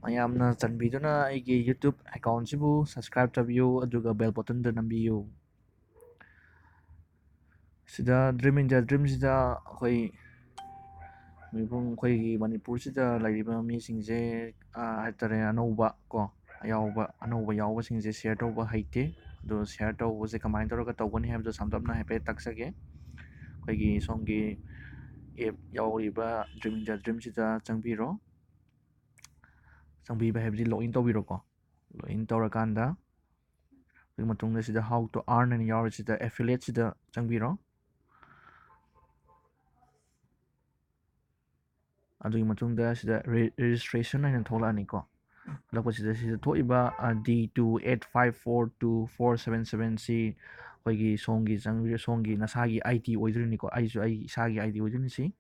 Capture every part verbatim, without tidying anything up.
ꯃꯌꯥꯝꯅ ꯆꯥꯟꯕꯤꯗꯨꯅ ꯑꯩꯒꯤ YouTube account ꯁꯤꯕꯨ subscribe ꯇꯧꯕꯤꯌꯨ, ꯑꯗꯨꯒ bell button ꯗ ꯅꯝꯕꯤꯌꯨ꯫ ꯁꯤꯗ Dream India Dream ꯁꯤꯗ ꯑꯩꯈꯣꯏ ꯃꯤꯄꯨꯝ, ꯑꯩꯈꯣꯏꯒꯤ ꯃꯅꯤꯄꯨꯔꯁꯤꯗ ꯂꯩꯔꯤꯕ ꯃꯤꯁꯤꯡꯁꯦ, ꯑ, ꯍꯥꯏꯇꯥꯔꯦ, ꯑꯅꯧꯕ ꯀꯣ, ꯑꯌꯥꯎꯕ, ꯑꯅꯧꯕ ꯌꯥꯎꯕꯁꯤꯡꯁꯦ share ꯇꯧꯕ ꯍꯩꯇꯦ꯫ ꯑꯗꯣ share ꯇꯧꯕꯁꯦ ꯀꯃꯥꯏꯅ ꯇꯧꯔꯒ ꯇꯧꯒꯅꯤ ꯍꯥꯏꯕꯗꯣ ꯁꯝꯂꯞꯅ ꯍꯥꯏꯐꯦꯠ ꯇꯥꯛꯆꯒꯦ꯫ ꯑꯩꯈꯣꯏꯒꯤ ꯁꯣꯝꯒꯤ app ꯌꯥꯎꯔꯤꯕ Dream India Dream ꯁꯤꯗ ꯆꯪꯕꯤꯔꯣ꯫ ꯆꯪꯕꯤꯕ ꯍꯥꯏꯕꯗꯤ login ꯇꯧꯕꯤꯔꯣꯀꯣ꯫ Login ꯇꯧꯔꯀꯥꯟꯗ ꯑꯗꯨꯒꯤ ꯃꯇꯨꯡꯗ ꯁꯤꯗ How to Earn ꯍꯥꯏꯅ ꯌꯥꯎꯔꯤꯁꯤꯗ Affiliate ꯁꯤꯗ ꯆꯪꯕꯤꯔꯣ꯫ ꯑꯗꯨꯒꯤ ꯃꯇꯨꯡꯗ ꯁꯤꯗ re-, registration ꯍꯥꯏꯅ ꯊꯣꯛꯂꯛꯑꯅꯤꯀꯣ꯫ ꯊꯣꯛꯂꯛꯄꯁꯤꯗ ꯁꯤꯗ ꯊꯣꯛꯏꯕ, ꯑ, D two eight five four two four seven seven ꯁꯤ ꯑꯩꯈꯣꯏꯒꯤ ꯁꯣꯝꯒꯤ ꯆꯪꯕꯤꯔ-, ꯁꯣꯝꯒꯤ ꯅꯁꯥꯒꯤ ID ꯑꯣꯏꯗꯣꯏꯅꯤꯀꯣ꯫ ꯑꯩꯁꯨ ꯑꯩ ꯏꯁꯥꯒꯤ ID ꯑꯣꯏꯗꯣꯏꯅꯤ ꯁꯤ꯫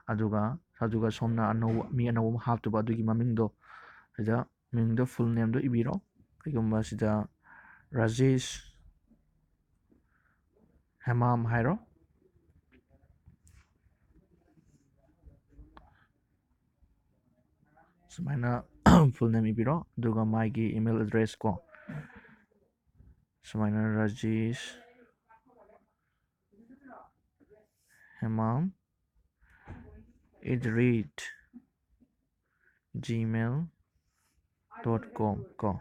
ꯑꯗꯨꯒ, ꯑꯗꯨꯒ ꯁꯣꯝꯅ ꯑꯅꯧꯕ, ꯃꯤ ꯑꯅꯧꯕ ꯑꯃ ꯍꯥꯞꯇꯨꯕ ꯑꯗꯨꯒꯤ ꯃꯃꯤꯡꯗꯣ ꯁꯤꯗ ꯃꯤꯡꯗꯣ, full name ꯗꯣ ꯏꯕꯤꯔꯣ꯫ ꯀꯩꯒꯨꯝꯕ ꯁꯤꯗ ꯔꯥꯖꯦꯁ ꯍꯦꯃꯥꯝ ꯍꯥꯏꯔꯣ꯫ ꯁꯨꯃꯥꯏꯅ full name ꯏꯕꯤꯔꯣ, ꯑꯗꯨꯒ ꯃꯥꯒꯤ email address ꯀꯣ, ꯁꯨꯃꯥꯏꯅ Rajesh Hemam at the rate gmail dot com ꯀꯣ꯫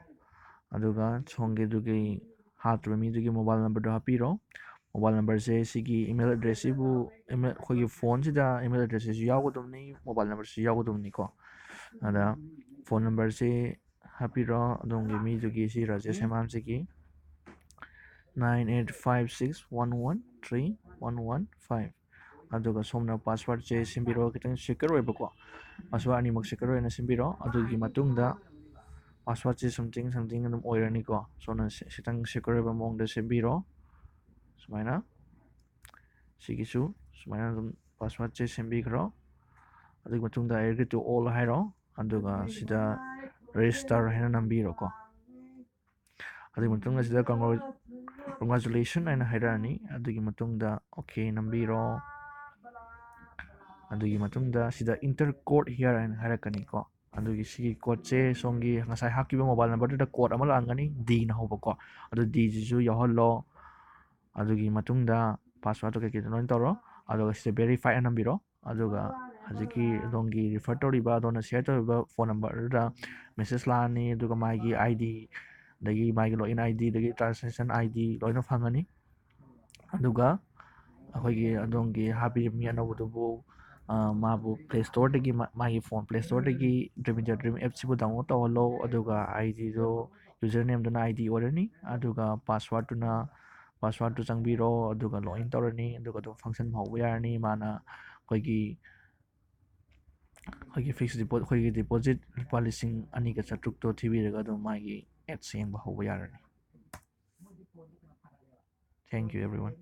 ꯑꯗꯨꯒ ꯁꯣꯝꯒꯤ ꯑꯗꯨꯒꯤ ꯍꯥꯞꯇ꯭ꯔꯤꯕ ꯃꯤꯗꯨꯒꯤ mobile number ꯗꯣ ꯍꯥꯞꯄꯤꯔꯣ꯫ Mobile number ꯁꯦ ꯁꯤꯒꯤ email address ꯁꯤꯕꯨ, email, ꯑꯩꯈꯣꯏꯒꯤ phone ꯁꯤꯗ email address ꯁꯤꯁꯨ ꯌꯥꯎꯒꯗꯕꯅꯤ, mobile number ꯁꯤꯁꯨ ꯌꯥꯎꯒꯗꯕꯅꯤꯀꯣ꯫ ꯑꯗ phone number ꯁꯤ ꯍꯥꯞꯄꯤꯔꯣ ꯑꯗꯣꯝꯒꯤ ꯃꯤꯗꯨꯒꯤ, ꯁꯤ Rajesh ꯍꯦꯃꯥꯝꯁꯤꯒꯤ, nine eight five six one one three one one five꯫ ꯑꯗꯨꯒ ꯁꯣꯝꯅ password ꯁꯦ ꯁꯦꯝꯕꯤꯔꯣ, ꯈꯤꯇꯪ secure ꯑꯣꯏꯕꯀꯣ, password ꯑꯅꯤꯃꯛ secure ꯑꯣꯏꯅ ꯁꯦꯝꯕꯤꯔꯣ꯫ ꯑꯗꯨꯒꯤ ꯃꯇꯨꯡꯗ password ꯁꯦ something something ꯑꯗꯨꯝ ꯑꯣꯏꯔꯅꯤꯀꯣ꯫ ꯁꯣꯝꯅ ꯁꯤ-, ꯈꯤꯇꯪ secure ꯑꯣꯏꯕ ꯃꯑꯣꯡꯗ ꯁꯦꯝꯕꯤꯔꯣ꯫ ꯁꯨꯃꯥꯏꯅ ꯁꯤꯒꯤꯁꯨ ꯁꯨꯃꯥꯏꯅ ꯑꯗꯨꯝ password ꯁꯦ ꯁꯦꯝꯕꯤꯈ꯭ꯔꯣ꯫ ꯑꯗꯨꯒꯤ ꯃꯇꯨꯡꯗ "I agree to all" ꯍꯥꯏꯔꯣ, ꯑꯗꯨꯒ ꯁꯤꯗ "register" ꯍꯥꯏꯅ ꯅꯝꯕꯤꯔꯣꯀꯣ꯫ ꯑꯗꯨꯒꯤ ꯃꯇꯨꯡꯗ ꯁꯤꯗ "Congratulations" ꯍꯥꯏꯅ ꯍꯥꯏꯔꯛꯑꯅꯤ꯫ ꯑꯗꯨꯒꯤ ꯃꯇꯨꯡꯗ "OK" ꯅꯝꯕꯤꯔꯣ꯫ ꯑꯗꯨꯒꯤ ꯃꯇꯨꯡꯗ ꯁꯤꯗ "Enter code here" ꯍꯥꯏꯅ ꯍꯥꯏꯔꯛꯀꯅꯤꯀꯣ꯫ ꯑꯗꯨꯒꯤ ꯁꯤꯒꯤ ꯀꯣꯠꯁꯦ ꯁꯣꯝꯒꯤ ꯉꯁꯥꯏ ꯍꯥꯞꯈꯤꯕ ꯃꯣꯕꯥꯏꯜ ꯅꯝꯕꯔꯗꯨꯗ ꯀꯣꯠ ꯑꯃ ꯂꯥꯛꯑꯝꯒꯅꯤ, ꯗꯤꯅ ꯍꯧꯕꯀꯣ꯫ ꯑꯗꯨ ꯗꯤꯁꯤꯁꯨ ꯌꯥꯎꯍꯜꯂꯣ꯫ ꯑꯗꯨꯒꯤ ꯃꯇꯨꯡꯗ ꯄꯥꯁꯋꯥꯔꯗꯇꯣ ꯀꯩꯀꯩꯗꯣ ꯂꯣꯏꯅ ꯇꯧꯔꯣ꯫ ꯑꯗꯨꯒ ꯁꯤꯗ ꯚꯦꯔꯤꯐꯥꯏ ꯑꯅ ꯅꯝꯕꯤꯔꯣ꯫ ꯑꯗꯨꯒ ꯍꯧꯖꯤꯛꯀꯤ ꯑꯗꯣꯝꯒꯤ ꯔꯤꯐꯔ ꯇꯧꯔꯤꯕ, ꯑꯗꯣꯝꯅ ꯁꯤꯌꯔ ꯇꯧꯔꯤꯕ ꯐꯣꯟ ꯅꯝꯕꯔꯗꯨꯗ ꯃꯦꯁꯦꯖ ꯂꯥꯛꯑꯅꯤ꯫ ꯑꯗꯨꯒ ꯃꯥꯒꯤ ꯑꯥꯏ ꯗꯤ, ꯑꯗꯒꯤ ꯃꯥꯒꯤ ꯂꯣꯒꯏꯟ ꯑꯥꯏ ꯗꯤ, ꯑꯗꯒꯤ ꯇ꯭ꯔꯥꯟꯖꯦꯛꯁꯟ ꯑꯥꯏ ꯗꯤ ꯂꯣꯏꯅ ꯐꯪꯉꯅꯤ꯫ ꯑꯗꯨꯒ ꯑꯩꯈꯣꯏꯒꯤ ꯑꯗꯣꯝꯒꯤ ꯍꯥꯞꯄꯤꯕ ꯃꯤ ꯑꯅꯧꯕꯗꯨꯕꯨ, ꯑ, ꯃꯥꯕꯨ ꯄ꯭ꯂꯦ ꯁ꯭ꯇꯣꯔꯗꯒꯤ, ꯃꯥ-, ꯃꯥꯒꯤ ꯐꯣꯟ ꯄ꯭ꯂꯦ ꯁ꯭ꯇꯣꯔꯗꯒꯤ ꯗ꯭ꯔꯤꯝ ꯏꯟꯗꯤꯌꯥ ꯗ꯭ꯔꯤꯝ ꯑꯦꯞꯁꯤꯕꯨ ꯗꯥꯎꯟꯂꯣꯗ ꯇꯧꯍꯜꯂꯣ꯫ ꯑꯗꯨꯒ ꯑꯥꯏ ꯗꯤꯗꯣ, ꯌꯨꯖꯔ ꯅꯦꯝꯗꯨꯅ ꯑꯥꯏ ꯗꯤ ꯑꯣꯏꯔꯅꯤ꯫ ꯑꯗꯨꯒ ꯄꯥꯁꯋꯥꯔꯗꯇꯨꯅ, ꯄꯥꯁꯋꯥꯔꯗꯇꯨ ꯆꯪꯕꯤꯔꯣ꯫ ꯑꯗꯨꯒ ꯂꯣꯒꯏꯟ ꯇꯧꯔꯅꯤ꯫ ꯑꯗꯨꯒ ꯑꯗꯨꯝ ꯐꯪꯁꯟ ꯍꯧꯕ ꯌꯥꯔꯅꯤ꯫ ꯃꯥꯅ ꯑꯩꯈꯣꯏꯒꯤ, ꯑꯩꯈꯣꯏꯒꯤ ꯐꯤꯛꯁ ꯗꯤꯄꯣ-, ꯑꯩꯈꯣꯏꯒꯤ ꯗꯤꯄꯣꯖꯤꯠ ꯂꯨꯄꯥ ꯂꯤꯁꯤꯡ ꯑꯅꯤꯒ ꯆꯥꯇ꯭ꯔꯨꯛꯇꯣ ꯊꯤꯕꯤꯔꯒ ꯑꯗꯨꯝ ꯃꯥꯒꯤ ꯑꯦꯠꯁ ꯌꯦꯡꯕ ꯍꯧꯕ ꯌꯥꯔꯅꯤ꯫ Thank you, everyone.